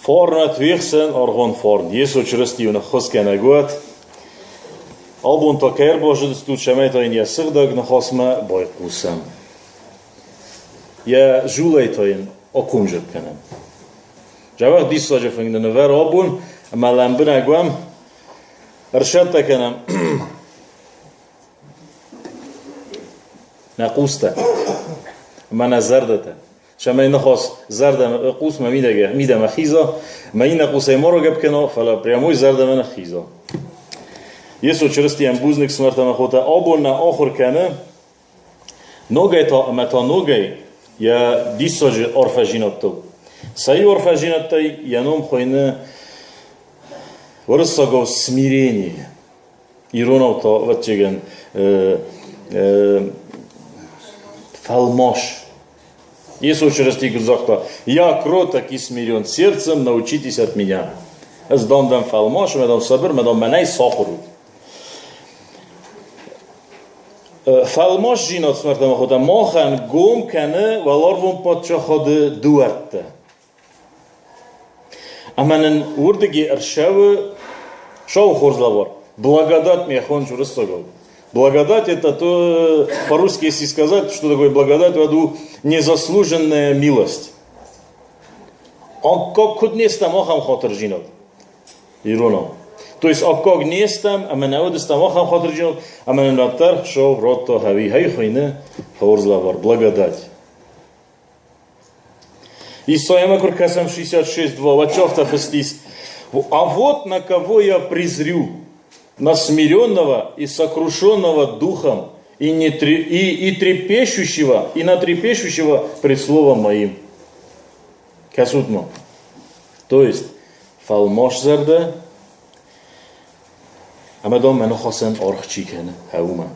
Фарнӕт уе хсӕн аргъуан фарн, Йесо Чырысти уын ӕххуысгӕнӕг уӕд. Абон та кӕй ӕрбазыдыстут, цӕмӕй та йын йӕ сыгъдӕг ныхасмӕ байхъусӕм. Йӕ зулӕй та йын акомзӕг кӕнӕм. Зӕгъӕг диссаджы фынг нын ӕвӕр абон, ӕмӕ лӕмбынӕг уӕм, ӕрсӕттӕ кӕнӕм нӕ хъустӕ ӕмӕ нӕ зӕрдӕтӕ. Цӕмӕй ныхас зӕрдӕмӕ хъусмӕ мидӕгӕ мидӕмӕ хиза, мӕ иннӕ хъусӕй ма рагӕпп кӕна, фӕлӕ прямой зӕрдӕмӕ нӕ хиза. Йесо Чырыстийӕн бузныг смӕртӕ мӕ хотӕ абон нӕ ахуыр кӕны ногӕй та ӕмӕ та ногӕй йӕ диссаджы арфӕдзинӕдтыл. Сӕ иу арфӕдзинӕдтӕй йӕ ном хуыйны уырыссагау смирение. Иронау та, ӕвӕццӕгӕн, фӕлмас. Йесо Чырысти куыд загъта, «Я кроток и смирен сердцем, научитесь от меня». Ӕз дам дӕн фӕлмас, ӕмӕ дам сабыр, ӕмӕ дам мӕнӕй сахуыр ут. Фӕлмасдзинад смӕртӕмӕ хуыдта махӕн гом кӕны уӕларвон паддзахады дуӕрттӕ. Ӕмӕ нын уырдыги ӕрцӕуы сау хорз лӕвар. Благодать мне хонч уырыссагау. Благодать это то, по-русски если сказать, что такое благодать, в аду незаслуженная милость. Аккаг куыд не стӕм, ахӕм хатырджинад. Иронау. То есть аккаг не стӕм, ӕмӕ нӕ уыдыстӕм ахӕм хатырджинад, ӕмӕ нын радта шоу радта хӕви хӕй хуыйны хорз лӕвар, благодать. Исайямӕ куы ркӕсӕм 66.2, уӕд чи афтӕ фыст ис? А вот на кого я презрю, на смиренного и сокрушенного духом, и, не, и трепещущего, и на трепещущего пред словом моим. Кӕсут-ма. То есть, фӕлмас зӕрдӕ, ӕмӕ дам мӕ ныхасӕн аргъ чи кӕны, уымӕ.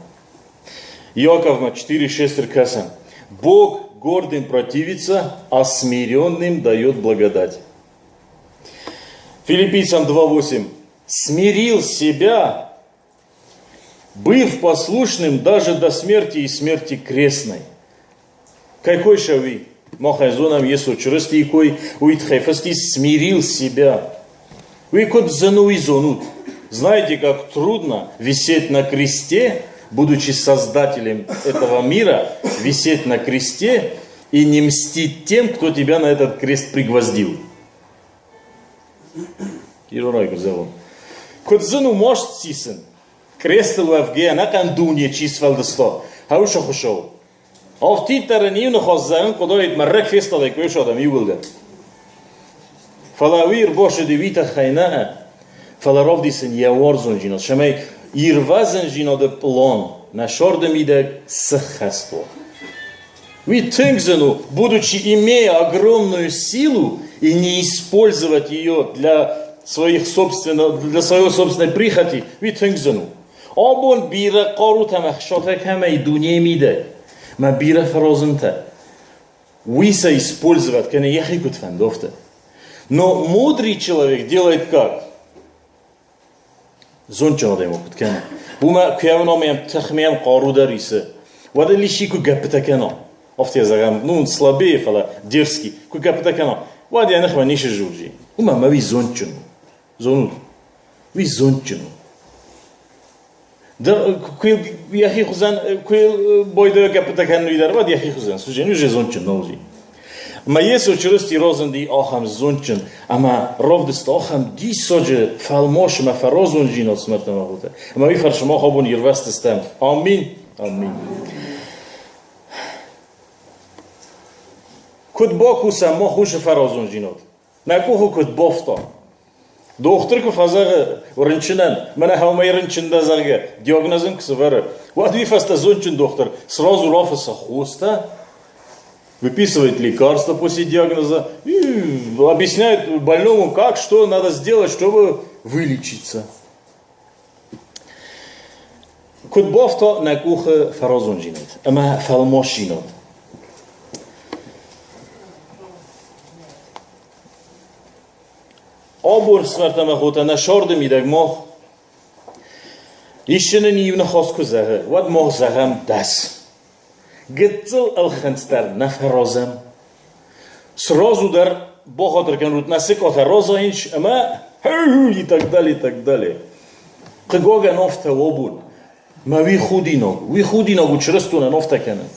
Иаковмӕ 4,6 ркӕсӕм. Бог гордым противится, а смиренным дает благодать. Филиппийцам 2.8. Смирил себя, быв послушным даже до смерти и смерти крестной. Какой шави? Махӕн зонӕм Йесо Чырыстийы кой, уый тыххӕй фысти смирил себя. Вы куыд зын уый зонут. Знаете, как трудно висеть на кресте, будучи создателем этого мира, висеть на кресте и не мстить тем, кто тебя на этот крест пригвоздил. Иронай куыд зӕгъон. Куыд зын у маст сисын, крестыл уӕвгӕйӕ ӕнӕхъӕн дуне чи сфӕлдыста, хӕусы хуысау. Афтиддӕр ын иу ныхас зӕгъын хъуыдаид, мӕ рыг фестадӕй куы адӕм иууылдӕр. Фӕлӕ уый ӕрбацыди уый тыххӕй нӕ, фӕлӕ равдисын йӕ уарзондзинад, цӕмӕй ирвӕзындзинады пълан нӕ сӕрды мидӕг сыххӕст уа. Уый тынг зын у, будучи имея огромную силу и не использовать ее для своих собственно, для своей собственной прихоти, уый тынг зын у. Абон бирӕ хъарутӕ ӕмӕ хсатӕ кӕмӕй дунейы мидӕг, мӕ бирӕ фӕразынтӕ, уый сӕ использовать кӕны йӕхи куыд фӕнды, афтӕ. Но мудрый человек делает как? Зондджын адӕймаг куыд кӕны? Уымӕ куы тыхмӕ хъару дӕр исы. Уӕдӕ лиси куы гӕппытӕ кӕна, афтӕ зӕгъӕм, ну, слабее, фӕлӕ дерзкий, куы гӕппытӕ кӕна, уӕд йӕ ныхмӕ ницы сдзурдзи. Уымӕ мӕ уый зондджын у. Зонут, уый зондджын у. Йӕхи хуызӕн, куы бойдӕ гӕппытӕ кӕнын дӕр, уӕд йӕхи хуызӕн суыдзӕн, уже зондджын нал уыди. Ӕмӕ Йесо Чырысти разынди ахӕм зондджын ӕмӕ равдыста ахӕм диссаджы фӕлмас ӕмӕ фӕразондзинад смӕртӕмӕ хотӕ. Ӕмӕ уый фӕрцы мах абон ирвӕзтыстӕм. Аминь. Аминь. Куыд бакусӕм мах уыцы фӕразондзинад? Нӕ къухы куыд бофта. Дохтыр куы фӕзӕгъы рынчынӕн, мӕнӕ хӕумӕй рынчын дӕ, зӕгъгӕ, диагноз ын куы сӕвӕры, уӕд уый фӕстӕ зондджын дохтыр сразу рафыссы хостӕ, выписывает лекарства после диагноза и объясняет больному, как, что надо сделать, чтобы вылечиться. Куыд бафта нӕ къухы фӕразондзинад ӕмӕ фӕлмасдзинад? Абон ӕфсымӕртӕ ӕмӕ хотӕ нӕ сӕрды мидӕг мах исчи нын иу ныхас куы зӕгъы, уӕд мах зӕгъӕм дӕс. Гыццыл ӕлхынцъ дӕр нӕ фӕразӕм. Сразу дӕр бахатыр кӕнут, нӕ сыкъатӕ разайынц ӕмӕ и так далее, и так далее. Хъыгагӕн афтӕ у абон. Мӕ уый худинаг у чырыстонӕн афтӕ кӕнын.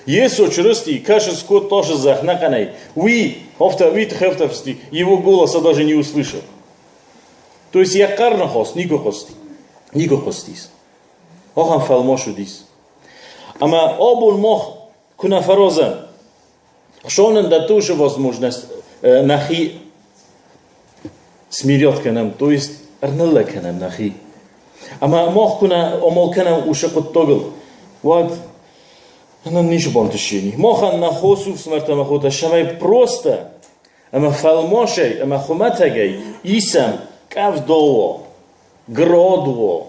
Йесо Чырысти кӕсы скодта зӕхх нӕхъӕнӕй, уый афтӕ, уый тыххӕй афтӕ фысти, его голоса даже не услышал. То есть йӕ хъӕр ныхас никуы хъуысти, никуы хъуыстис. Ахӕм фӕлмас уыдис. Ӕмӕ абон мах куы нӕ фӕразӕм, Хуыцау нын дӕтты уыцы возможность нӕхи смирять кӕнӕм, то есть ӕрныллӕг кӕнӕм нӕхи. Ӕмӕ мах куы нӕ амал кӕнӕм уыцы хъуыддагыл, уӕд нын ницы бантысдзӕни. Махӕн нӕ хос у фсымӕртӕ ӕмӕ хотӕ, цӕмӕй просто ӕмӕ фӕлмасӕй ӕмӕ хуымӕтӕгӕй исӕм къӕвда уа, град уа,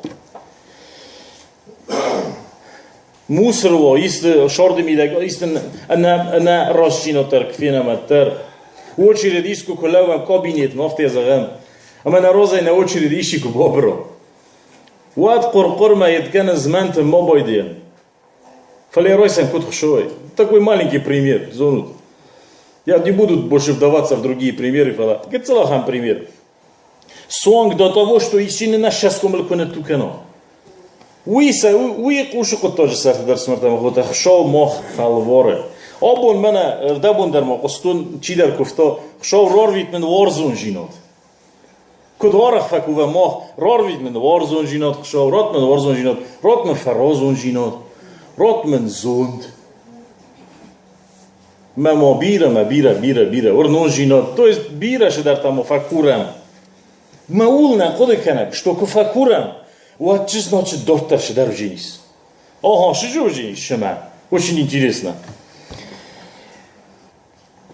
мусор уа, исты сӕрды мидӕг, исты ӕнӕ рӕстдзинад дӕр куы фенӕм ӕддӕр. Очередь искуы куы лӕууӕм кабинетмӕ, афтӕ зӕгъӕм, ӕмӕ нӕ розӕй нӕ очередь исчи куы бабыра, уӕд хъуыр-хъуырмӕ йедгӕнӕн змӕнтын ма байдайӕм. Фӕлӕ райсӕм куыд хсой. Такой маленький пример, зонут. Я не буду больше вдаваться в другие примеры, фӕлӕ гыццыл ахӕм пример. Суанг до того, что исчи нӕ цӕсгомыл куы нытту кӕна. Уый сӕ уый хъусы хъуыддаджы сӕрты дӕр смӕртӕм хотӕ Хуыцау мах фӕлвары. Абон мӕнӕ ӕрдӕбон дӕр ма хъуыстон чидӕр куывта, Хуыцау рарвит мын уарзондзинад. Куыд арӕх фӕкувӕм мах, рарвит мын уарзондзинад, Хуыцау, ратт мын уарзондзинад, ратт мын фӕразондзинад, ратт мын зонд. Мӕ ма бирӕ, мӕ бирӕ, бирӕ, бирӕ уырнондзинад, то есть бирӕ цыдӕртӕ ма фӕкурӕм. Мӕ ууыл нӕ хъуыды кӕнӕм, что куы фӕкурӕм, уӕд чи значит дарддӕр цыдӕр уыдзӕнис. Ага, цы же уыдзӕнис цымӕ? Очень интересно.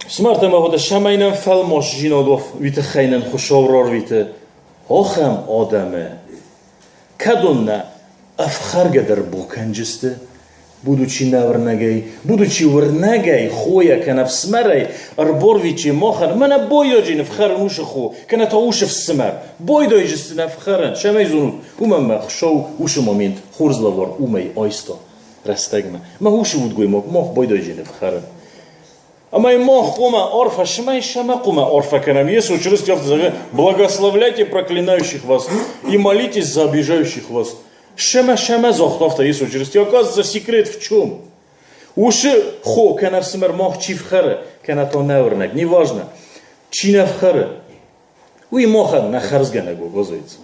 Смарт ӕмӕ хотӕ цӕмӕй нӕм фӕлмасдзинад уа, уый тыххӕй нын Хуыцау рарвиты ахӕм адӕмы, кӕдон нӕ ӕфхӕргӕ дӕр бакӕнджысты, будучи нӕуырнӕгӕй, будучи уырнӕгӕй, хойӕ кӕнӕ фсымӕрӕй, ӕрборвичи махӕн, мӕнӕ бойдоджы ныфхӕрын усы хо, кӕнӕ та усы фсымӕр, бойдойджы сын ӕфхӕрын, цӕмӕй зонут, уымӕн мӕ Хуыцау уыцы момент хорз лӕвар уымӕй айста рӕстӕгмӕ. Мӕ усы удгоймаг мах бойдойджы ныфхӕрын. Ӕмӕ мах хъуамӕ арфӕ сымӕй сӕмӕ хъуамӕ арфӕ кӕнӕм. Йесо Чырысти афтӕ зӕгъы, благословляйте проклинающих вас и молитесь за обижающих вас. Сӕмӕ сӕмӕ загъта афтӕ Йесо Чырысти. Оказывается, секрет в чем? Уыцы хо кӕнӕ фсымӕр мах чи фхӕры, кӕнӕ та нӕ уырнӕг, неважно, чи нӕ фхӕры, уый махӕн нӕ хӕрзгӕнӕг у, оказывается.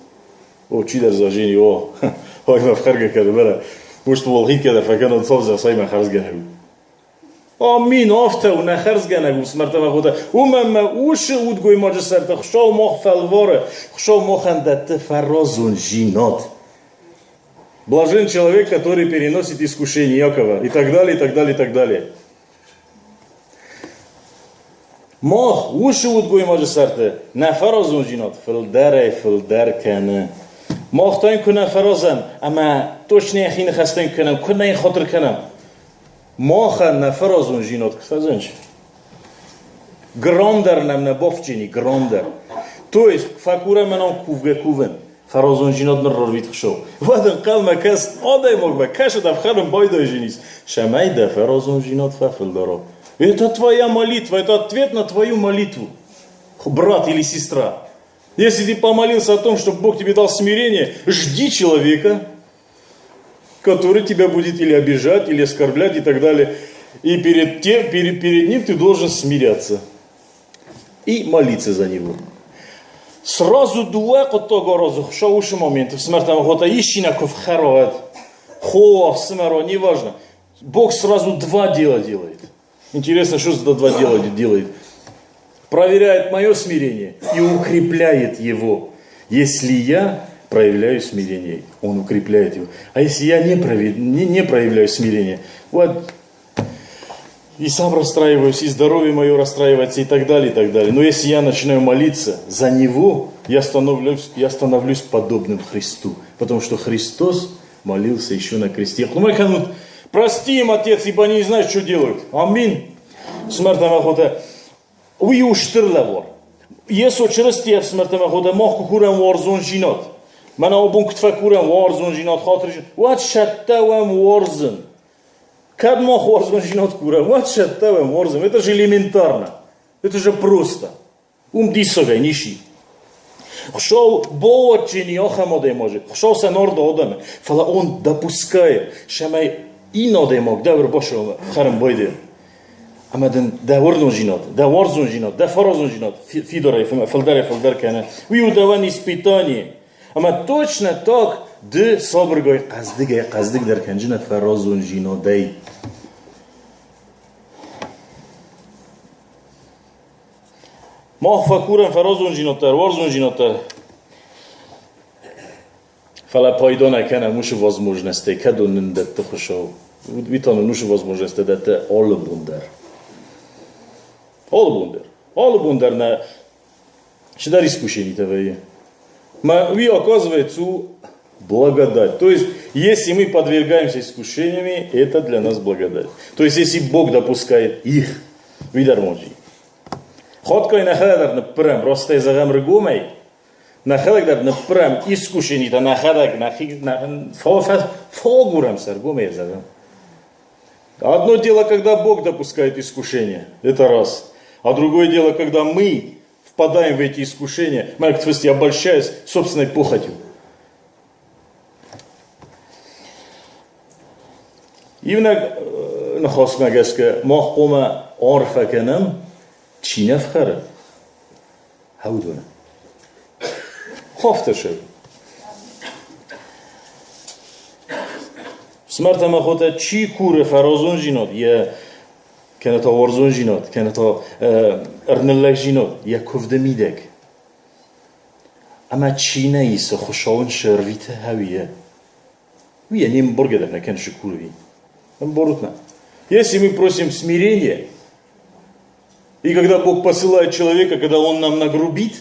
О, чидӕр зажени, о, ой, мӕ фхӕргӕ кӕны, мӕнӕ, может, уӕлхид кӕдӕр фӕкӕнон, цӕудзӕн, цӕй мӕ хӕрзгӕнӕг у. Амин, афтӕ у, нӕ хӕрзгӕнӕг ус мӕрдтӕмӕ хода. Уымӕн мӕ усы удгоймаджы сӕрты Хуыцау мах фӕлвары, Хуыцау махӕн дӕтты фӕразондзинад. Блажен человек, который переносит искушение Якова, и так далее, и так далее, и так далее. Мах усы удгоймаджы сӕрты нӕ фӕразондзинад фылдӕрӕй-фылдӕр кӕны. Мах та йын куы нӕ фӕразӕм ӕмӕ точно йӕхи ныхӕстӕ йын кӕнӕм, куы нӕ йын хатыр кӕнӕм, Махӕн нӕ фӕразондзинад куы фӕзынч. Гром дӕр нӕм нӕ бафтджени, гром дӕр. То есть фӕкурӕм мӕнӕн кувгӕ-кувын, фӕразондзинад ныр рарвит Хуыцау. Уӕд ӕнхъӕлмӕ кӕс адӕймагмӕ, кӕсы дӕ фхӕрын байдайженис, цӕмӕй дӕ фӕразондзинад фӕфылдӕр уа. Это твоя молитва, это ответ на твою молитву, брат или сестра. Если ты помолился о том, чтобы Бог тебе дал смирение, жди человека, который тебя будет или обижать, или оскорблять и так далее. И перед ним ты должен смиряться и молиться за него. Сразу дыууӕ хъуыддаг аразы Хуыцау уыцы моменты фсымӕртӕм хотӕ исчи нӕ куы фхӕрад, хо, ӕфсымӕр, неважно. Бог сразу два дела делает. Интересно, что за два дела делает? Проверяет мое смирение и укрепляет его. Если я проявляю смирение, он укрепляет его. А если я не проявляю смирение, вот и сам расстраиваюсь, и здоровье мое расстраивается, и так далее, и так далее. Но если я начинаю молиться за него, я становлюсь подобным Христу. Потому что Христос молился еще на кресте. Прости им, Отец, ибо они не знают, что делают. Аминь. Фсымӕртӕ ӕмӕ хотӕ. Уый у стыр лӕвар. Йесо Чырысти ӕфсымӕртӕ ӕмӕ хотӕ мах куы курӕм уарзондзинад. Мӕнӕ абон куыд фӕкурӕм уарзондзинад, хатыр, уӕд цӕттӕ уӕм уарзын. Кӕд мах уарзондзинад курӕм, уӕд цӕттӕ уӕм уарзын. Это же элементарно. Это же просто. Ум диссагӕй ниси. Хуыцау боотджини ахӕм адӕймаджы, Хуыцау сӕ норды адӕмы, фӕлӕ он допускает, цӕмӕй иннӕ адӕймаг дӕ ӕрбацӕуа хӕрын байдайа. Ӕмӕ дын дӕ уырнондзинад, дӕ уарзондзинад, дӕ фӕразондзинад фидарӕй фылдӕрӕй-фылдӕр кӕны. Уый у дӕуӕн испытание. Ӕмӕ точно так ды сабыргай хъӕздыгӕй-хъӕздыгдӕр кӕнджынӕ фӕразондзинадӕй. Мах фӕкурӕм фӕразондзинад дӕр, уарзондзинад дӕр. Фӕлӕ пайда нӕ кӕнӕм уыцы возможностӕй, кӕд он нын дӕтты Хуыцау. Уый та нын уыцы возможностӕ дӕтты алы бон дӕр. Алы бон дӕр. Алы бон дӕр нӕ цыдӕр искушенитӕ вӕййы. Мӕ уый, оказывается, у благодать. То есть, если мы подвергаемся искушениями, это для нас благодать. То есть, если Бог допускает их, уый дӕр можи. Хатгай нӕхӕдӕг дӕр ныппырӕм, растӕй зӕгъӕм ргомӕй, нӕхӕдӕг дӕр ныппырӕм искушенитӕ, нӕхӕдӕг нӕхи фӕагурӕм сӕ ргомӕй зӕгъӕм. Одно дело, когда Бог допускает искушение, это раз. А другое дело, когда мы впадаем в эти искушения, мы, то есть, обольщаясь собственной похотью. Иунӕг ныхасмӕ гӕсгӕ мах хъуамӕ арфӕ кӕнӕм, чи нӕ фхӕры, уыдонӕн. Афтӕ сӕ. Фсымӕртӕ ӕмӕ хотӕ, чи куры фӕразондзинад, йӕ кӕнӕ та уарзондзинад, кӕнӕ та ӕрныллӕгдзинад йӕ куывды мидӕг, Ӕмӕ чи нӕ исы Хуыцауӕн цы ӕрвиты ӕви Уый не мбаргӕ дӕр нӕ кӕны курви. Ӕмбарут нӕ? Если мы просим смирения, и когда Бог посылает человека, когда он нам нагрубит,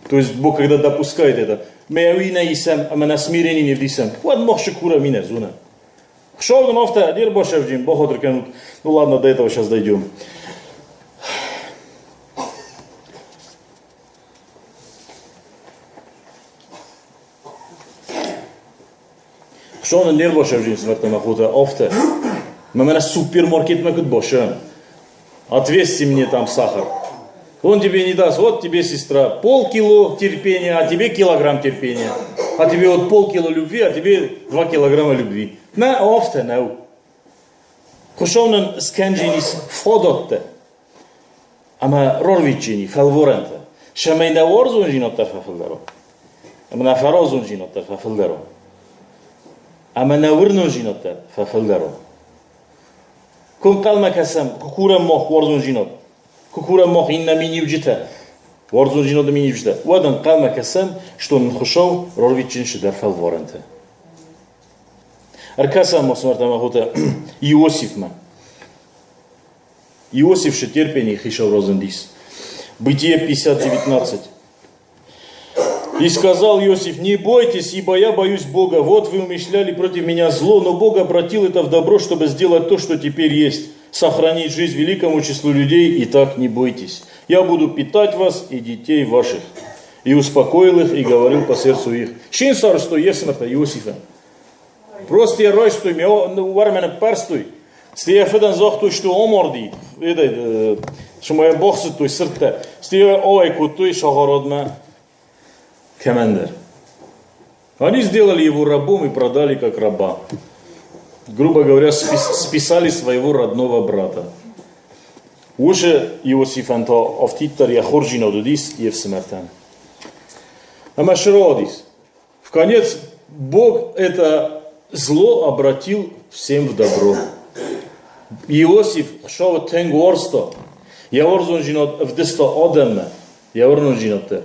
то есть Бог когда допускает это, мы уый нӕ исӕм ӕмӕ нӕ смирение не вдисӕм, уӕд мах шы курӕм инӕ зонӕ. Хуыцау дын афтӕ, де рбасӕвджин, бахатыр кӕнут. Ну ладно, до этого сейчас дойдем. Хуыцау не рбасӕвджин сывӕрдта мӕ хотӕ афтӕ. Мӕ мӕнӕ супермаркетмӕ куыд башӕм. Отвезьте мне там сахар. Он тебе не даст. Вот тебе, сестра, полкило терпения, а тебе килограмм терпения. А тебе вот полкило любви, а тебе 2 килограмма любви. Нӕ, афтӕ нӕу. Хуыцау нын скӕнджинис фадӕттӕ ӕмӕ рорвитджини фӕлворӕнтӕ, цӕмӕй нӕ уарзондзинад дӕр фӕфылдӕр уа, ӕмӕ нӕ фӕразондзинад дӕр фӕфылдӕр уа, ӕмӕ нӕ уырнондзинад дӕр фӕфылдӕр уа. Куы ӕнхъӕлмӕ кӕсӕм, куы курӕм мах уарзондзинад, куы курӕм мах иннӕ миниуджытӕ, уарзондзинады миниуджытӕ, уӕд ӕнхъӕлмӕ кӕсӕм, что нын Хуыцау рорвитджын цыдӕр фӕлварӕнтӕ. Ӕркӕсӕм ӕфсымӕртӕ ӕмӕ хотӕ Иосифмӕ. Иосиф шы терпение хишел разындис. Бытие 50.19. И сказал Иосиф: не бойтесь, ибо я боюсь Бога. Вот вы умышляли против меня зло, но Бог обратил это в добро, чтобы сделать то, что теперь есть, сохранить жизнь великому числу людей, и так не бойтесь. Я буду питать вас и детей ваших. И успокоил их, и говорил по сердцу их. Шы сарӕзтой ефсымӕртӕ Иосифӕн. Просто йӕ райстой, уӕрмӕ ныппӕрстой. Стӕй йӕ фыдӕн загътой, что амарди. Цыма йӕ бахсыдтой сырдтӕ. Стӕй йӕ ауӕй кодтой сахарадмӕ кӕмӕндӕр. Они сделали его рабом и продали как раба. Грубо говоря, списали своего родного брата. Уыцы Иосифӕн та афтиддӕр йӕ хорздзинад уыдис йе фсымӕртӕн. Ӕмӕ сродис. В конец Бог это зло обратил всем в добро. Иосиф Хуыцауы тынг уарзта. Йӕ уарзондзинад ӕвдыста адӕммӕ, йӕ уырнондзинӕдтӕ.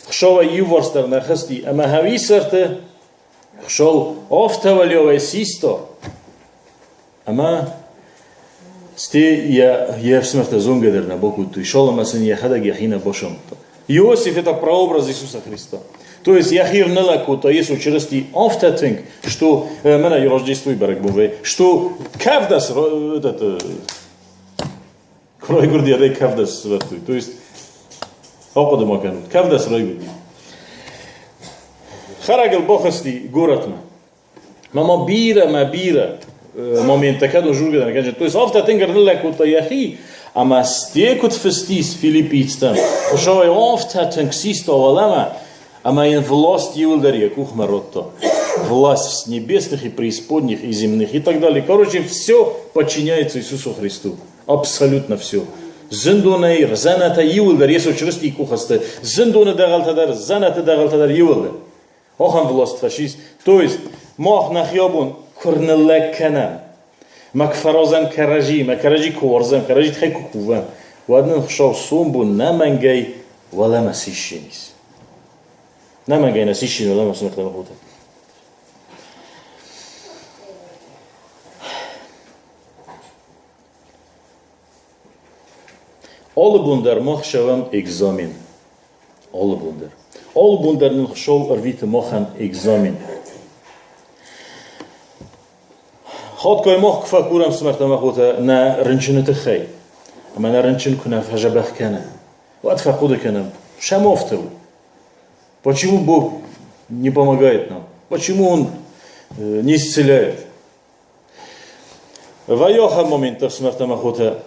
Хуыцауӕй иуварс дӕр нӕ хызти, ӕмӕ хӕуисӕрты Хуыцау афтӕ уӕлиауӕй систа, ӕмӕ стӕй йӕ ӕфсымӕртӕ зонгӕ дӕр нӕ бакодтой, Шалом сын йӕхӕдӕг йӕхи нӕ басамыдта. Иосиф – это прообраз Иисуса Христа. То есть йӕхи рнылӕг кодта Йесо Чырысти афтӕ тынг, что мӕнӕ Рождествойы бӕрӕгбон вӕййы, что кӕвдӕс этот райгуырди адӕй кӕвдӕс сывӕрдтой. То есть ахъуыды ма кӕнут, кӕвдӕс райгуырди. Хӕрӕгыл бахызти горӕтмӕ. Мӕ бирӕ, мӕ бирӕ моменттӕ кӕд жургӕ. То есть афтӕ тынг ӕрныллӕг кодта йӕхи, Ӕмӕ сте куыд фыстис филиппийцтӕм, Хуыцауӕй афтӕ тынг систа уӕлӕмӕ, ӕмӕ йын власть иуылдӕр йӕ къухмӕ радта. Власть с небесных и преисподних, и земных, и так далее. Короче, все подчиняется Иисусу Христу. Абсолютно все. Зындонӕй, дзӕнӕтӕ иуылдӕр Йесо Чырыстийы къухы сты. Зындоны дӕгъӕлтӕ дӕр, дзӕнӕты дӕгъӕлтӕ дӕр иуылдӕр. Ахӕм власть фӕсис. То есть мах нӕхи абон куы рныллӕг кӕнӕм, мӕ куы фӕразӕм кӕрӕдзи, мӕ кӕрӕдзи куы уарзӕм, кӕрӕдзи тыххӕй куы кувӕм, уӕд нын Хуыцау сомбон нӕмӕнгӕй уӕлӕмӕ сисинис. Нӕмӕнгӕй нӕ сисин уӕлӕмӕ сымӕхтӕ хотӕ. Алы бон дӕр мах сӕвӕм экзамен. Алы бон дӕр. Алы бон дӕр нын Хуыцау ӕрвиты махӕн экзамен. Хатгай мах куы фӕкурӕм цымӕртӕ мӕ хотӕ нӕ рынчыны тыххӕй, ӕмӕ нӕ рынчын куы нӕ фӕзӕбӕх кӕны, уӕд фӕхъуыды кӕнӕм, сӕм афтӕ у. Почему Бог не помогает нам? Почему Он не исцеляет? Вӕййы ахӕм моменттӕ, ӕфсымӕртӕ ӕмӕ хотӕ,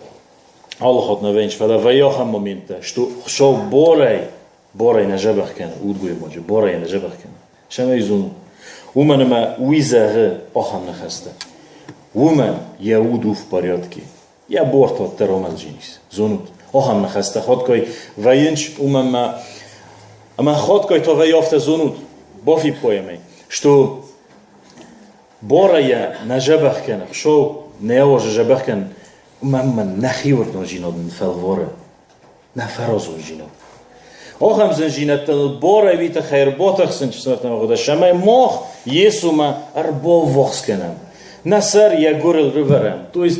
алы хатт нӕ вӕййынц, фӕлӕ вӕййы ахӕм моменттӕ, что Хуыцау барӕй, барӕй нӕ дзӕбӕх кӕны, удгоймаджы барӕй нӕ дзӕбӕх кӕны. Цӕмӕй зону? Уымӕн ӕмӕ уый зӕгъы ахӕм ныхӕстӕ. Уымӕн йӕ уд у в порядке. Йӕ буар та уӕддӕр омӕлджын ис. Зонут, ахӕм ныхӕстӕ хатгай вӕййынц, уымӕн ӕмӕ ӕмӕ хатгай та вӕййы афтӕ зонут, бафиппайӕм ӕй, что Борайӕ нӕ дзӕбӕх кӕны, Хуыцау нӕ уарзы дзӕбӕх кӕнын, уымӕн ӕмӕ нӕхи уырнондзинад нын фӕлвары, нӕ фӕразондзинад. Ахӕм зындзинӕдтӕ ныл Борай уый тыххӕй ӕрбатӕхсын цӕмӕй мах Йесомӕ ӕрбаввахс кӕнӕм, нӕ сӕр йӕ гуырыл рывӕрӕм, то есть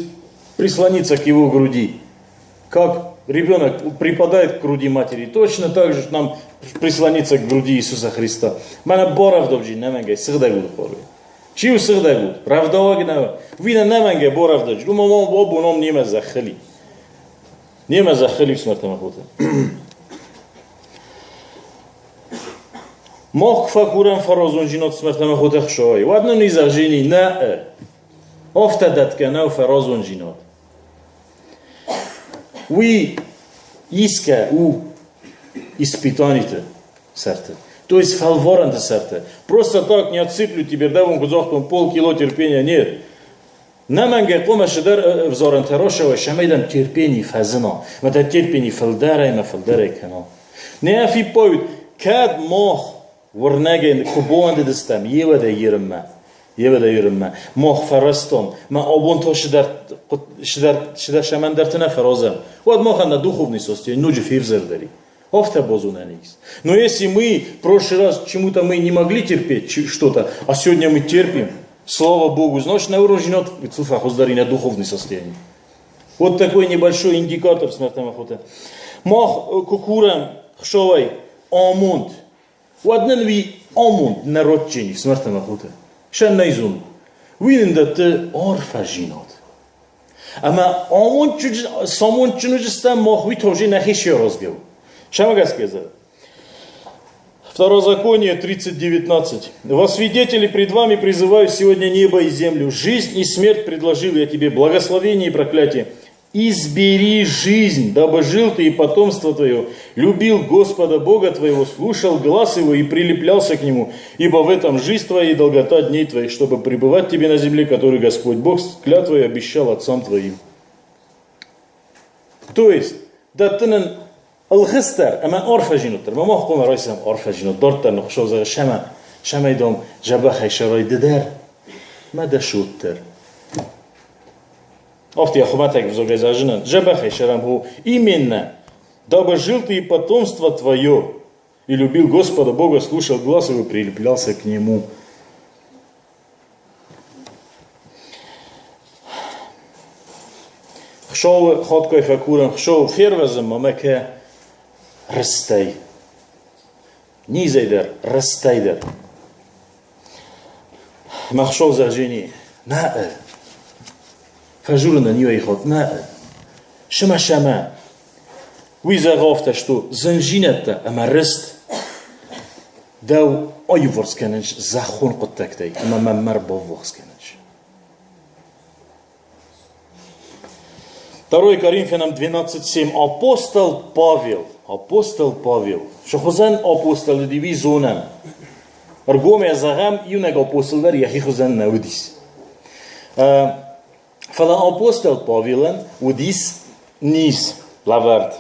прислониться к его груди. Как ребенок припадает к груди матери, точно так же нам прислониться к груди Иисуса Христа. Мӕнӕ барӕвдауджи нӕмӕнгӕй сыгъдӕг уд хъуамӕ. Чи у сыгъдӕг уд? Рӕвдауӕг нӕ. Уый нӕ нӕмӕнгӕй барӕвдауджи. Уымӕн абон ом немӕ зӕххыли. Немӕ зӕххыли смӕртӕмӕ хоты. Мах куы фӕкурӕм фӕразонджинад смӕртӕмӕ хотӕ хсой, уӕд нын изӕгъжини нӕ. Афтӕ дӕтгӕ нӕу фӕразонджинад. Уый исгӕ у испытаниты сӕрты. То есть фӕлварӕнты сӕрты. Просто так не отсыплю тебе, да, вон загътон полкило терпения, нет. Нӕмӕнгӕй хъуамӕ цыдӕр ӕвзарӕнтӕ рацӕуа, цӕмӕй дӕм терпени фӕзына, ӕмӕ дӕ терпени фылдӕрӕй ӕмӕ фылдӕрӕй кӕна. Нӕ фиппайут, кӕд мах уырнӕгӕй куы бауӕндыдыстӕм еуӕдӕй ерынмӕ, еуӕдӕй ерынмӕ, мах фӕрӕзтам, мӕ абон та цыдӕр, цыдӕр, цыдӕр цӕмӕндӕрты нӕ фӕразӕм, уӕд махӕн нӕ духовный состояние ноджы февзӕрдӕр и. Афтӕ базонӕн ис. Но если мы в прошлый раз чему-то мы не могли терпеть что-то, а сегодня мы терпим, слава Богу, значит, на уровне на духовное состояние. Вот такой небольшой индикатор смертной охоты. Мах кукурам хшовай амонд. Уӕд нын уый амонд нӕ ротджени смертной охоты. Сӕн нӕ Уый нын дӕтты арфӕдзинад. Ӕмӕ амондджын уыдзыстӕм мах уый тоже нӕхи серазгӕ у. Шама гӕсгӕ Второзаконие 30.19. «Во свидетели пред вами призываю сегодня небо и землю. Жизнь и смерть предложил я тебе, благословение и проклятие. Избери жизнь, дабы жил ты и потомство твое, любил Господа Бога твоего, слушал глаз его и прилеплялся к нему, ибо в этом жизнь твоя и долгота дней твоих, чтобы пребывать тебе на земле, которую Господь Бог клятвой обещал отцам твоим. То есть, дӕтты нын ӕлгъыст дӕр ӕмӕ арфӕдзинад дӕр. Мӕ мах хъуамӕ райсӕм арфӕдзинад дарддӕр ныхъхъуысау зӕгъы сӕмӕ, сӕмӕй дам дзӕбӕхӕй сӕрай ды дӕр, мӕ дӕ суд дӕр. Афтӕ хуымӕтӕг взагӕй зӕгъынӕн, дзӕбӕхӕй сӕрӕм у именно, дабы жил ты и потомство твое, и любил Господа Бога, слушал глас его, прилеплялся к нему. Хуыцауы хатгай фӕкурӕм, Хуыцау, фервӕзын ма мӕ кӕ рыстӕй. Низӕй дӕр, рыстӕй дӕр. Мӕ Хуыцау зӕгъжени, нӕ фӕжурынӕн иуӕй хатт нӕ Сымӕ-сӕмӕ. Уый зӕгъы афтӕ, что зындзинӕдтӕ ӕмӕ рыст дӕу аиуварс кӕнынц зӕххон хъуыддӕгтӕй ӕмӕ мӕм ӕрбаввахс кӕнынц. 2 Коринфянам 12.7 Апостол Павел, апостол Павел, Шы хуызӕн апостол уыди, уый зонӕм. Ӕргомӕй зӕгъӕм, иунӕг апостол дӕр йӕхи хуызӕн нӕ уыдис. Фӕлӕ апостол Павелӕн уыдис низ лӕвӕрд.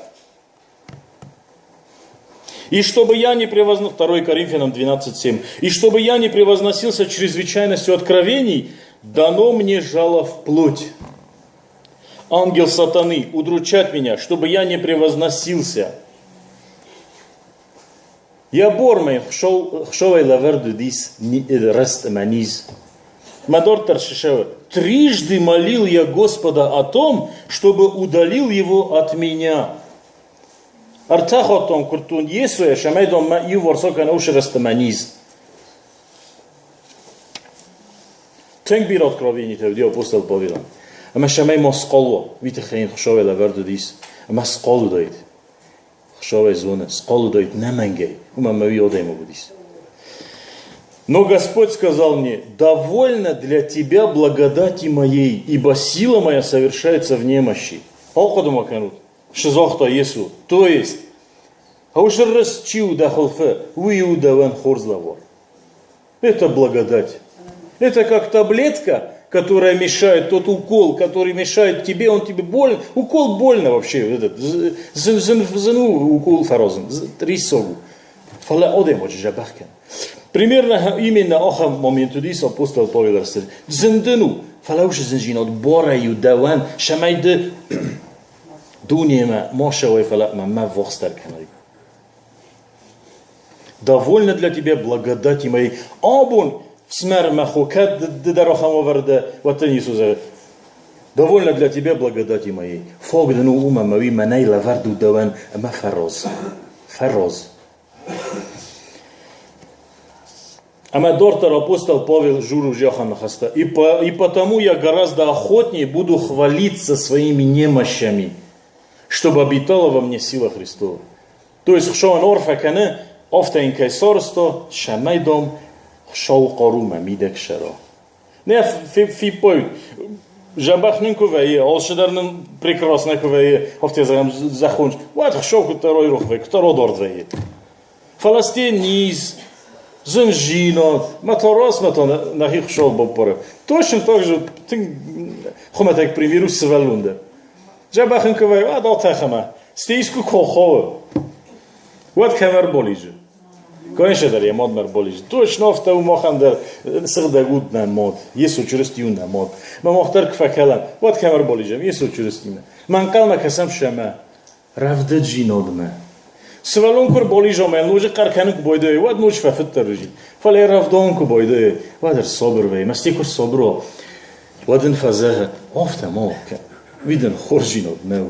И чтобы я не превозносился, 2 Коринфянам 12.7, и чтобы я не превозносился чрезвычайностью откровений, дано мне жало в плоть. Ангел сатаны удручать меня, чтобы я не превозносился. Йӕ бормӕ хсовӕй лӕвӕрд уыдис рӕст ӕмӕ низ. Мӕ дарддӕр сысӕуы. Трижды молил я Господа о том, чтобы удалил его от меня. Ӕртӕхаттон куырдтон Йесойӕ, цӕмӕй дон мӕ иуварс акӕна уыцы рӕст ӕмӕ низ. Тынг бирӕ откровенитӕ уыди апостол Павелӕн. Ӕмӕ цӕмӕй ма схъал уа, уый тыххӕй йын Хуыцауӕй лӕвӕрд уыдис, ӕмӕ схъал уыдаид. Хуыцауӕй зоны, схъал уыдаид нӕмӕнгӕй, уымӕн ӕмӕ уый адӕймаг уыдис. Но Господь сказал мне, довольно для тебя благодати моей, ибо сила моя совершается в немощи. Ахъуыды ма кӕнут, шы загъта Йесо, то есть, Хъусыррыс чи у дӕ хуылфы, уый у дӕуӕн хорз лӕвар. Это благодать. Это как таблетка, которая мешает, тот укол, который мешает тебе, он тебе больно. Укол больно вообще. Этот, зыну укол фӕразын, риссаг у. Фӕлӕ адӕймаджы дзӕбӕх кӕны. Примерно именно ахӕм момент уыдис апостол Павел рӕстӕджы. Зын дын у, фӕлӕ уыцы зындзинад барӕй у дӕуӕн, цӕмӕй ды дунемӕ ма ссӕуай, фӕлӕ мӕ ввахсдӕр кӕнай. Довольно для тебя благодати моей. Абон фсымӕр мӕ хо, кӕд ды дӕр ахӕм уавӕры дӕ, уӕд дын Иисус зӕгъы, довольно для тебя благодати моей. Фаг дын у уымӕ ӕмӕ уый мӕнӕй лӕвӕрд у дӕуӕн ӕмӕ фӕраз. Фӕраз. Ӕмӕ дарддӕр апостол Павел журы зӕххӕн ныхӕстӕ. И, по, и потому я гораздо охотнее буду хвалиться своими немощами, чтобы обитала во мне сила Христова. То есть Хуыцауӕн арфӕ кӕны, афтӕ йын кӕй сарӕзта, цӕмӕй, дам, Хуыцауы хъару мӕ мидӕг сӕра. Нӕ фиппайут, дзӕбӕх нын куы вӕййы, алцыдӕр нын прекрасно куы вӕййы, афтӕ зӕгъӕм, зӕххон, уӕд Хуыцау куыддӕр айрох вӕййы, куыддӕр адард вӕййы. Фӕлӕ сте низ, зынзинад, мӕ та раз, мӕ та нӕхи Хуыцау баппары. Точно так же тынг хуымӕтӕг пример у сывӕллон дӕр. Дзӕбӕх ын куы вӕййы, уӕд атӕхӕмӕ. Стӕй искуы куы ахауы, уӕд кӕм ӕрбалидзы? Конечно дӕр йӕ мадмӕ ӕрбалидзы. Точно афтӕ у махӕн дӕр сыгъдӕг уд нӕ мад. Йесо Чырысти у нӕ мад. Мӕ мах дӕр куы фӕкӕлӕм, уӕд кӕм ӕрбалидзӕм? Йесо Чырыстимӕ. Мӕ ӕнхъӕлмӕ кӕсӕм сӕмӕ рӕвдыдзинадмӕ. Сывӕллон куы ӕрбалидза ӕмӕ ноджы хъӕр кӕнын куы байдайа, уӕд ноджы фӕфыддӕр уыдзӕн. Фӕлӕ йӕ рӕвдауын куы байдайа, уӕд ӕрсабыр вӕййы. Мӕсти куы рсабыр уа, уӕд ын фӕзӕгъы, афтӕ ма кӕн, уый дын хорздзинад нӕу.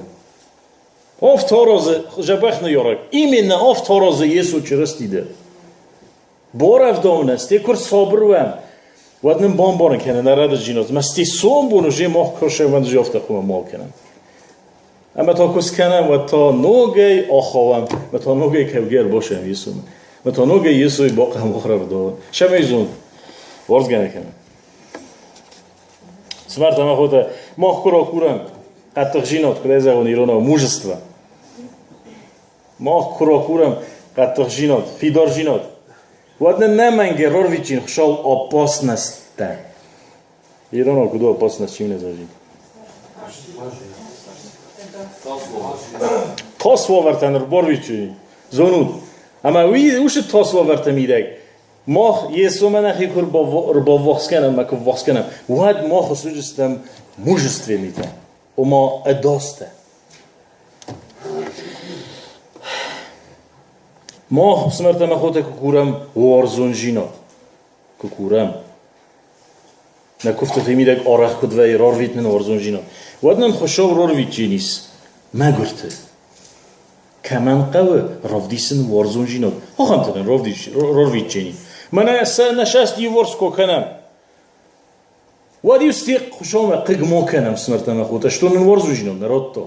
Афтӕ аразы дзӕбӕх ныййарӕг. Именно афтӕ аразы Йесо Чырысти дӕр. Барӕвдауынӕн, стӕй куы рсабыр уӕм, уӕд нын бамбарын кӕны нӕ рӕдыддзинад. Ӕмӕ стӕй сомбон уже мах куы рсӕвӕн, афтӕ хъуамӕ ма кӕнӕм. Ӕмӕ та куы скӕнӕм, уӕд та ногӕй ахауӕм, ӕмӕ та ногӕй кӕугӕ ӕрбасӕм Йесомӕ. Ӕмӕ та ногӕй Йесойы бахъӕуы мах рӕвдауын. Цӕмӕй зон, уарзгӕ нӕ кӕнӕм. Смӕртӕ мӕ хотӕ, мах куы ракурӕм, хъӕддыхдзинад, куыд ӕй зӕгъон иронау, мужество. Мах куы ракурӕм хъӕддыхдзинад, фидардзинад, уӕд нын нӕ мӕнгӕ рарвитин Хуыцау опасностьтӕ. Иронау куыд у опасность, чи нӕ зӕгъид? Тас уавӕртӕ нырбарвитджи, зонут. Ӕмӕ уый уыцы тас уавӕрты мидӕг мах Йесомӕ нӕхи куы ӕрбаввахс кӕнӕм ӕмӕ куы ввахс кӕнӕм, уӕд мах суыдзыстӕм мужественныйтӕ, ома ӕдастӕ. Мах ӕфсымӕртӕ ӕмӕ хотӕ куы курӕм уарзондзинад, куы курӕм, нӕ куывдтыты мидӕг арӕх куыд вӕййы, рарвит нын уарзондзинад, уӕд нын Хуыцау рарвитдженис мӕгуырты. Кӕмӕн хъӕуы равдисын уарзондзинад, ахӕмтӕ нын рарвитджени. Мӕнӕ сӕ нӕ саст иуварс куы кӕнӕм, уӕд-иу стих Хуыцаумӕ хъыг ма кӕнӕм ӕфсымӕртӕ ӕмӕ хотӕ, что нын уарзондзинад нӕ радта.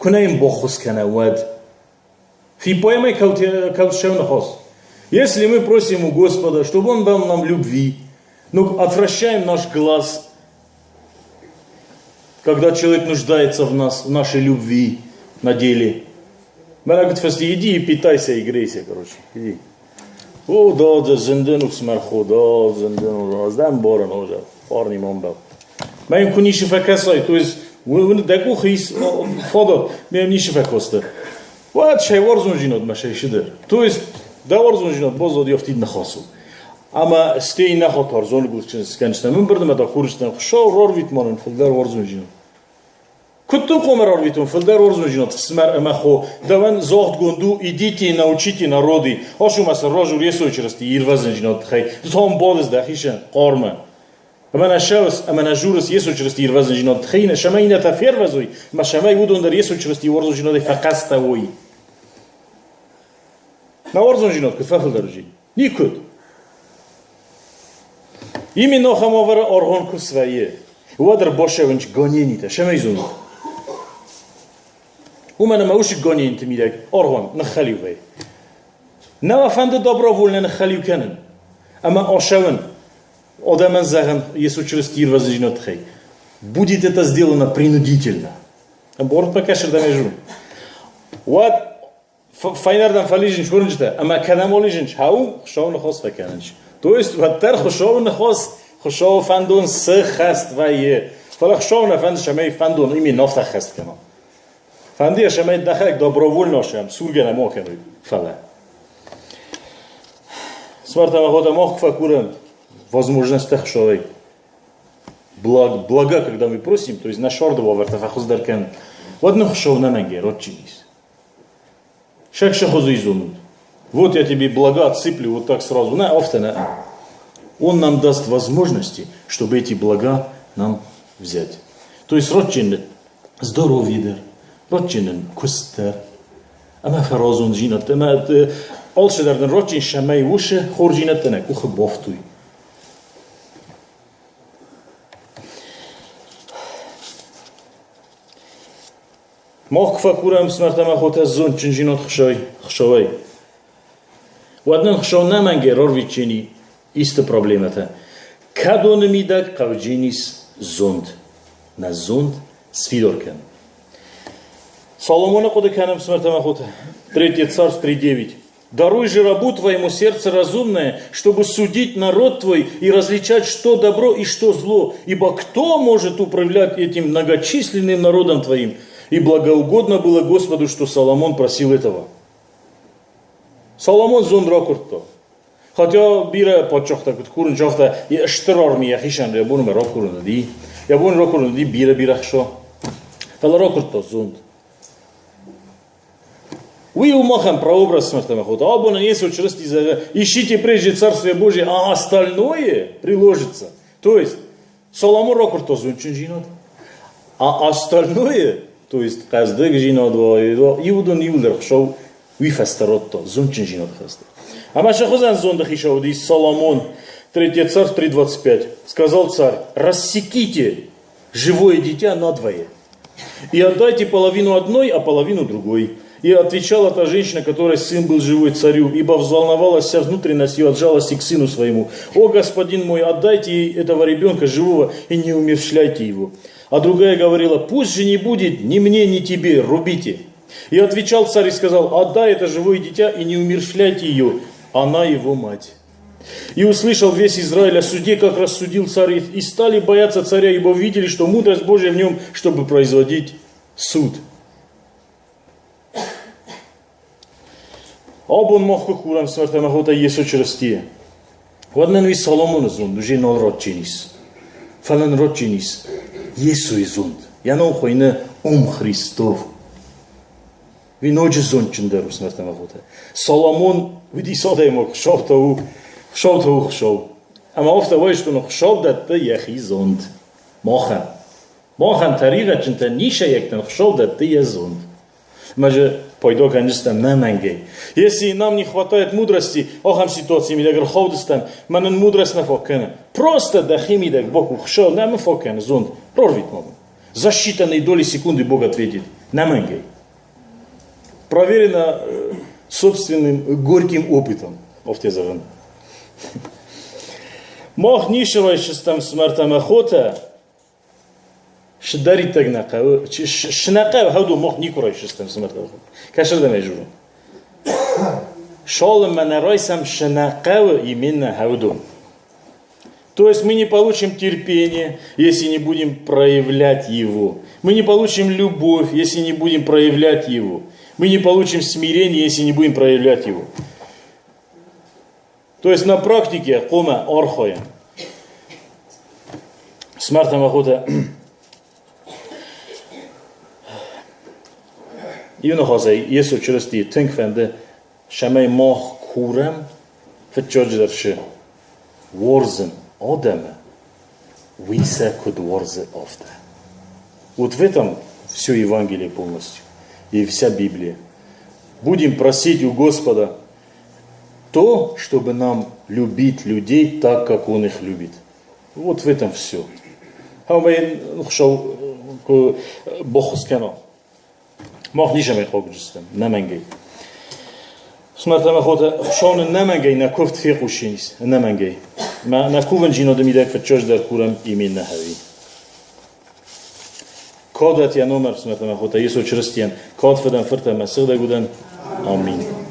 Куы нӕ йын баххуыс кӕна, уӕд. Фиппайӕм кӕутсӕу ныхас. Если мы просим у Господа, чтобы Он дал нам любви, но отвращаем наш глаз. Когда человек нуждается в нас, в нашей любви на деле. Мӕнӕ куыд фӕсти, иди и питайся и грейся, короче, иди. О, да, да, зынден усмӕрхо, да, зынден, аздӕм барын, о, фарни мамбал. Мӕ куы ницы фӕкӕсай, то есть дӕ къухы ис фадат, мӕм ницы фӕкосты. Уӕд сӕ уарзондзинадмӕ сӕ сыдӕр. То есть дӕ уарзондзинад баззади афтид ныхасыл. Ӕмӕ стӕй нӕ хатар зонгуылджын скӕнджытӕм ӕмбырдмӕ дӕ курджытӕн Хуыцау рарвит ма нын фылдӕр уарзондзинад. Куыд дын хъуамӕ рарвитон фылдӕр уарзондзинад фсымӕр ӕмӕ хо, дӕуӕн загъдгонд у идите и научите народы, асумӕ сын разур Йесойы Чырысти ирвӕзындзинады тыххӕй, ды та ам бадыс дӕхицӕн хъармы. Ӕмӕ нӕ ссӕуыс ӕмӕ нӕ журыс Йесо Чырысти ирвӕзындзинады тыххӕй, нӕ цӕмӕй иннӕтӕ фервӕзой, ӕмӕ цӕмӕй уыдон дӕр Йесо Чырыстийы уарзондзинадӕй фӕхъӕстӕ уой. Нӕ уарзондзинад куыд фӕфылдӕр уыди? Никуыд. Именно ахӕм уавӕры аргъуан куы свӕййы, уӕд ӕрбацӕуынц гоненитӕ, цӕмӕй зонут. Уымӕн ӕмӕ уыцы гонениты мидӕг аргъуан ныххӕлиу вӕййы. Нӕ фӕнды добровольно ныххӕлиу кӕнын ӕмӕ ацӕуын адӕмӕн зӕгъын Йесо Чырысти ирвӕзындзинады тыххӕй. Будет это сделано принудительно. Ӕмбарут мӕ кӕсырдӕм ӕз Уӕд фӕйнӕрдӕм фӕлизынц уырнджытӕ ӕмӕ кӕдӕм олизынц, хау, Хуыцауы ныхас фӕкӕнынц. То есть уӕддӕр Хуыцауы ныхас, Хуыцауы фӕндон сыххӕст вӕййы. Фӕлӕ Хуыцауы нӕ фӕнды, цӕмӕй фӕндон именно афтӕ ӕххӕст кӕна. Фӕнды йӕ, цӕмӕй дӕхӕдӕг добровольно сӕм сургӕ нӕ ма кӕной, фӕлӕ. Смартӕ хотӕ мах куы фӕкурӕм возможностьтӕ Хуыцауӕй. Благ, блага, когда мы просим, то есть нӕ сӕрды уавӕртӕ фӕхуыздӕр кӕнын, уӕд нын Хуыцау нӕмӕнгӕй родджын ис. Шекшехозы изумут. Вот я тебе блага отсыплю вот так сразу. На, афтӕ нӕ. Он нам даст возможности, чтобы эти блага нам взять. То есть ратджын здоровье дӕр, ратджын куыст дӕр, ӕмӕ фӕразондзинӕдтӕ, ӕмӕ алцыдӕр нын ратджын цӕмӕй уыцы хорздзинӕдтӕ нӕ къухы бафтой. Мах куы фӕкурӕм ӕфсымӕртӕ хотӕ зондджын зинот Хуыцауӕй, уӕд нын Хуыцау нӕмӕнгӕй рарвитджени исты проблемӕтӕ. Кӕдоны мидӕг хъӕвджинис зонд, нӕ зонд сфидар кӕн. Соломоны хъуыды кӕнӕм ӕфсымӕртӕ ӕмӕ хотӕ. Третье царств 3.9. Даруй же рабу твоему сердце разумное, чтобы судить народ твой и различать, что добро и что зло, ибо кто может управлять этим многочисленным народом твоим? И благоугодно было Господу, что Соломон просил этого. Соломон зонд ракуырдта. Хотя бирӕ паддзӕхтӕ куыд курынц, афтӕ стыр арми йӕхицӕн йӕ бонмӕ ракурын уыди. Йӕ бон ракурын уыди бирӕ-бирӕ хсо. Фӕлӕ ракуырдта зонд. Уый у махӕн прообраз смертельного хода. Абон Иисус Чырысти зӕгъы, ищите прежде Царствие Божие, а остальное приложится. То есть Соломон ракуырдта зондджын а остальное, то есть хъӕздыгдзинад иудон иуылдӕр Хуыцау уый фӕстӕ радта, зондджындзинады фӕстӕ. Ӕмӕ сӕ хуызӕн зонды хицау уыди Соломон, 3 царь 3.25. Сказал царь, рассеките живое дитя надвое и отдайте половину одной, а половину другой. И отвечала та женщина, которой сын был живой царю, ибо взволновалась вся внутренность ее от жалости к сыну своему. О, господин мой, отдайте ей этого ребенка живого и не умерщвляйте его. А другая говорила, пусть же не будет ни мне, ни тебе, рубите. И отвечал царь и сказал, отдай это живое дитя и не умерщвляйте ее, она его мать. И услышал весь Израиль о суде, как рассудил царь, и стали бояться царя, ибо увидели, что мудрость Божья в нем, чтобы производить суд. Абон мах куы курӕм ӕфсымӕртӕ ӕмӕ хотӕ Йесо Чырыстийӕ, уӕд нын уый Соломоны зонд уже нал ратджын ис. Фӕлӕ нын ратджын ис Йесойы зонд. Йӕ ном хуыйны Ум Христов. Уый ноджы зондджындӕр у ӕфсымӕртӕ ӕмӕ хотӕ. Соломон уыдис адӕймаг, Хуыцау та у, Хуыцау та у Хуыцау. Ӕмӕ афтӕ уайстон, Хуыцау дӕтты йӕхи зонд махӕн. Махӕн тӕригъӕдджынтӕн нисӕйӕгтӕн Хуыцау дӕтты йӕ зонд. Мы же пойду кӕнджыстӕм нӕмӕнгӕй. Если нам не хватает мудрости, ахӕм ситуацийы мидӕг ӕрхаудыстӕм, мӕнӕн мудрость нӕ фаг кӕны. Просто дӕхи мидӕг баку Хуыцау нӕ фаг кӕны зонд. Рарвит ма мын. За считанные доли секунды Бог ответит. Нӕмӕнгӕй. Проверено собственным горьким опытом. Афтӕ зӕгъын. Мах не срайсдзыстӕм смӕртӕм охотӕ. Цыдӕриддӕр нӕ хъӕуы, цы нӕ хъӕуы, хӕдон мах никуы райсдзыстӕм цымӕ. Кӕсырдӕм ӕй дзурын. Цалынмӕ нӕ райсӕм, цы нӕ хъӕуы, именно хӕдон. То есть мы не получим терпение, если не будем проявлять его. Мы не получим любовь, если не будем проявлять его. Мы не получим смирение, если не будем проявлять его. То есть на практике хъуамӕ архайӕм. Смӕртӕм охота Иу ныхасӕй Йесо Чырыстийы тынг фӕнды, цӕмӕй мах курӕм, фыццаджыдӕр цы уарзын адӕмы, уый сӕ куыд уарзы, афтӕ. Вот в этом все Евангелие полностью и вся Библия. Будем просить у Господа то, чтобы нам любить людей так, как Он их любит. Вот в этом все. Ӕмӕ йын Хуыцау куы баххуыс кӕна. Мах низӕмӕй хъауджыстӕм, ӕнӕмӕнгӕй. Фсымӕртӕ ӕмӕ хотӕ, Хуыцау нын ӕнӕмӕнгӕй нӕ куывд фехъусинц, ӕнӕмӕнгӕй. Мӕ нӕ кувӕнджинады мидӕг фыццаджыдӕр курӕм именно хӕви. Кад уӕт йӕ номӕр, фсымӕртӕ ӕмӕ хотӕ, Йесо Чырыстийӕн, кад Фыдӕн, Фырт ӕмӕ Сыгъдӕг Удӕн. Аминь.